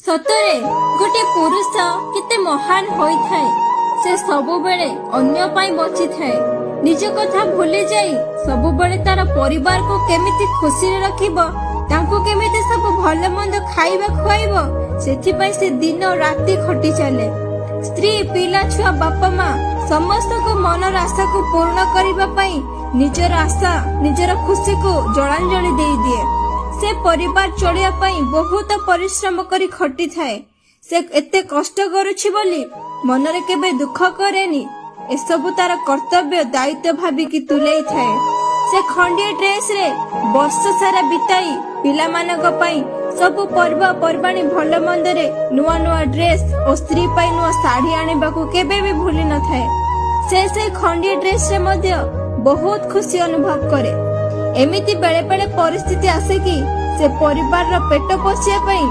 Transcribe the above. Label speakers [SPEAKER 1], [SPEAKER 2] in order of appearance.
[SPEAKER 1] ସତରେ ଗୋଟିଏ ପୁରୁଷ କେତେ ମହାନ ହୋଇଥାଏ। ସେ ସବୁବେଳେ ଅନ୍ୟ ପାଇଁ ବଞ୍ଚିଥାଏ। ନିଜ କଥା ଭୁଲି ଯାଇ ସବୁବେଳେ ତାର ପରିବାରକୁ କେମିତି ଖୁସିରେ ରଖିବ, ତାଙ୍କୁ କେମିତି ସବୁ ଭଲ ମନ୍ଦ ଖାଇବା ଖୁଆଇବ, ସେଥିପାଇଁ ସେ ଦିନ ରାତି ଖଟି ଚାଲେ। ସ୍ତ୍ରୀ, ପିଲା ଛୁଆ, ବାପା ମା ସମସ୍ତଙ୍କ ମନର ଆଶାକୁ ପୂରଣ କରିବା ପାଇଁ ନିଜର ଆଶା, ନିଜର ଖୁସିକୁ ଜଳାଞ୍ଜଳି ଦେଇଦିଏ। ସେ ପରିବାର ଚଳିବା ପାଇଁ ବହୁତ ପରିଶ୍ରମ କରି ଖଟିଥାଏ। ସେ ଏତେ କଷ୍ଟ କରୁଛି ବୋଲି ମନରେ କେବେ ଦୁଃଖ କରେନି। ଏସବୁ ତାର କର୍ତ୍ତବ୍ୟ, ଦାୟିତ୍ୱ ଭାବିକି ତୁଲେଇଥାଏ। ସେ ଖଣ୍ଡିଏ ଡ୍ରେସରେ ବର୍ଷ ସାରା ବିତାଇ ପିଲାମାନଙ୍କ ପାଇଁ ସବୁ ପର୍ବ ପର୍ବାଣୀ, ଭଲ ମନ୍ଦରେ ନୂଆ ନୂଆ ଡ୍ରେସ ଓ ସ୍ତ୍ରୀ ପାଇଁ ନୂଆ ଶାଢୀ ଆଣିବାକୁ କେବେ ବି ଭୁଲି ନଥାଏ। ସେ ସେଇ ଖଣ୍ଡିଏ ଡ୍ରେସରେ ମଧ୍ୟ ବହୁତ ଖୁସି ଅନୁଭବ କରେ। ଏମିତି ବେଳେ ବେଳେ ପରିସ୍ଥିତି ଆସେ କି ସେ ପରିବାରର ପେଟ ପୋଷିବା ପାଇଁ